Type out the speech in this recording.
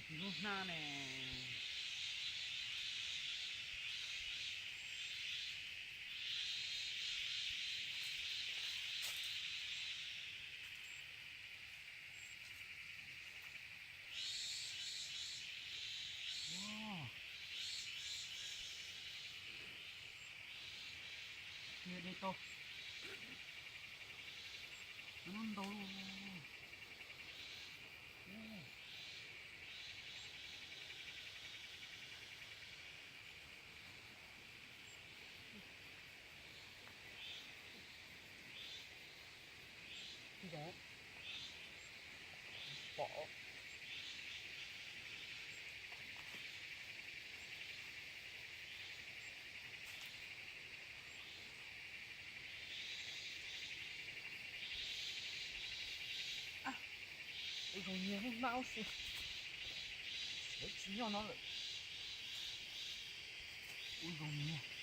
Lub hnab ne. Ua, de tau. Ntau. Pom. Ua zoo nyiag lub hnab ub si. Xyov tsis nyob no lawm. Ua zoo nyiag.